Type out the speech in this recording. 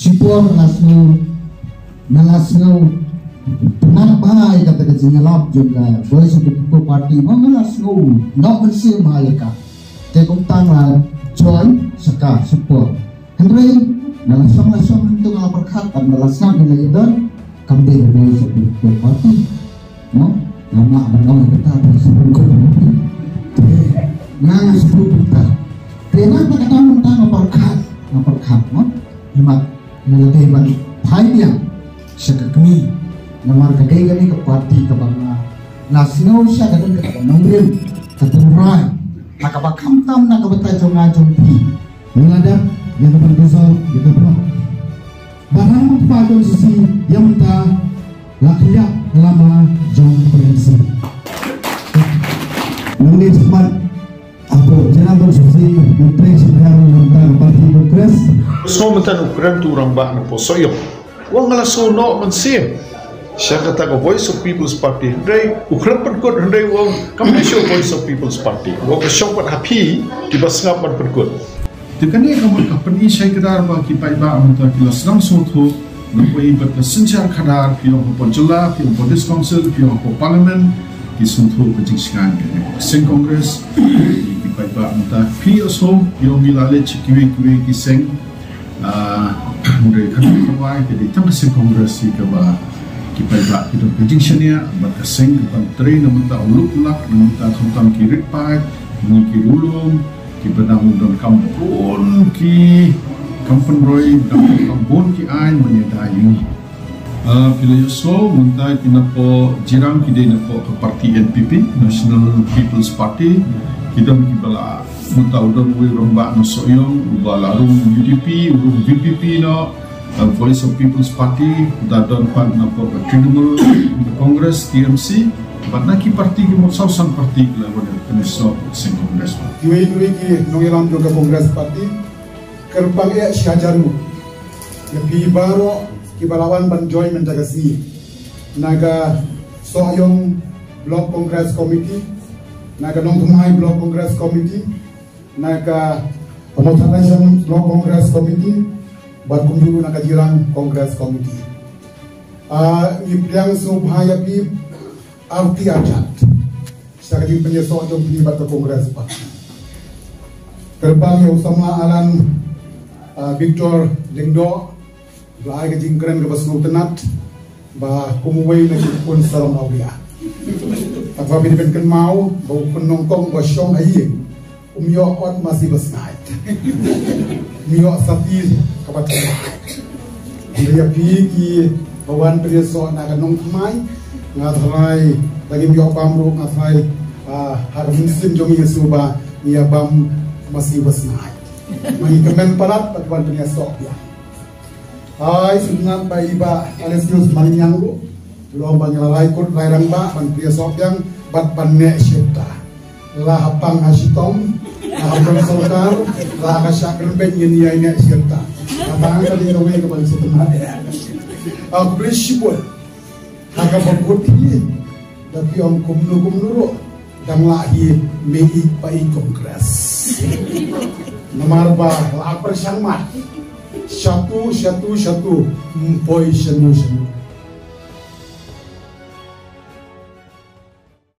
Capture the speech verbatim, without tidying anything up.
Shipor nga la sngew, nga la sngew pynap bha ïa kata ka jingïalap jong ka Voice of the People Party, ma nga la sngew noh mynsiem bha ïa ka. Te kumta nga la join sha ka shipor. Hynrei nga la shong, la shong hangto, nga la pyrkhat, nga la sngap, nga la ïadon, kam dei ka Voice of the People Party. Mo? Nga mlak ban ong kata, Voice of the People Party. Te nga, nga shu kata. Te na kata, kata mynta nga pyrkhat, nga pyrkhat, mo? Imat nga la dei ban phai biang sha ka kmie. Namar ka dei kane ka party kaba nga la sngew sha ka dei kaba nongrim, ka tynrai, ha kaba khamtam na ka bynta jong nga jong phi. Nga la dep ïa ka ban dissolve ïa ka bloc. Bad haba nga kpa constituency ïa mynta, la khlieh ka lama jong P N C. Nang dei smat Apo, jana bang susi, nang trei siphiang nang tang parti Congress. Sngewbha mynta u kren tu rangbah na po Sohiong. Wa nga la sngew noh mynsiem sha kata ka Voice of People's Party. Hynrei u khlem pynkut, hynrei wa kam dei shuh Voice of People's Party. Wa ka shong pat ha phi kiba sngap ban pynkut. Te kane ka mut ka pyni shai kdar ba ki paidbah mynta ki la sdang sngewthuh. Nang poi bad ka synshar khadar, phi ong hapoh jylla, phi ong hapoh District Council, phi ong hapoh Parliament, ki sngewthuh ka jingshngaiñ kane ka seng Congress. Ki paidbah mynta phi ong sngewthuh, phi ong ngi la leit sha kiwei kiwei ki seng. Ah, hynrei kane ka wai ka dei tang ka seng Congress hi kaba ki paidbah ki don ka jingshaniah bad ka seng ka ban trei na mynta u luk lak, na mynta khamtam ki rit paid, ngi ki riewlum, kiba dang donkam bun ki kam pynroi, dang donkam bun ki aiñ ban ïada ïa ngi. Ah, phi la ïohsngew mynta ki napoh Jirang ki dei napoh ka parti N P P, National People's Party, ki don kiba la, mynta u don uwei u rangbah na Sohiong uba la rung U D P, u rung V P P noh, ah, Voice of People's Party, da don pat napoh ka Trinamool Congress, T M C, bad na ki parti ki mut saw san parti ki la wan ïa kane snoh seng Congress. Kiwei kiwei ki nongïalam jong ka Congress Party, kyrpang eh shi hajar nguh ïa phi baroh kiba la wan ban join mynta ka sngi. Na ka Sohiong Block Congress Committee, na ka Nongthymmai Block Congress Committee, na ka Pamour Thadlaishang Block Congress Committee, bad kumjuh na ka Jirang Congress Committee. Ah, ngi pdiang sngewbha ïa phi arti arjat sha ka jingpynïasoh jong phi bad ka Congress Party. Kyrpang ïa u samla Alan, ah, Victor Lyngdoh, ba ai ka jingkren kaba sngewtynnat, ba kum uwei na ki khun sarong awria. Haba phi dei ban kynmaw ba u khun nyngkong ba shong ha ïing um ïoh ot masi ba sngaid. Um ïoh sati kaba thymmai. Hynrei ïa phi kiba wan pynïasoh na ka Nongthymmai, nga tharai lada ngim ïoh bam ruh, nga tharai, ah, ha ka mynsiem jong ngi shuh ba ngi ïa bam masi ba sngaid. Ma ngi kmen palat bad wan pynïasoh biang. Ai, sngewtynnat ba i Bah Aloysius Malinñiang ruh u ong ba ngi la rai kut rai rangbah ban pynïasoh biang bad ban neh shirta. La ha pang ha shitom, la ha pang sorkar, la ha ka shah kyrpang ngin ïa neh shirta. Kata ka dei kawei kaba sngewtynnat. Ah, khublei shibun. Ha kaba kut hi, da phi ong kumno kumno ruh, dang lah hi mei ïeit ba ïeit Congress. Namar ba la pyrshang mat. Shatu, shatu, shatu, ym poi shano shano.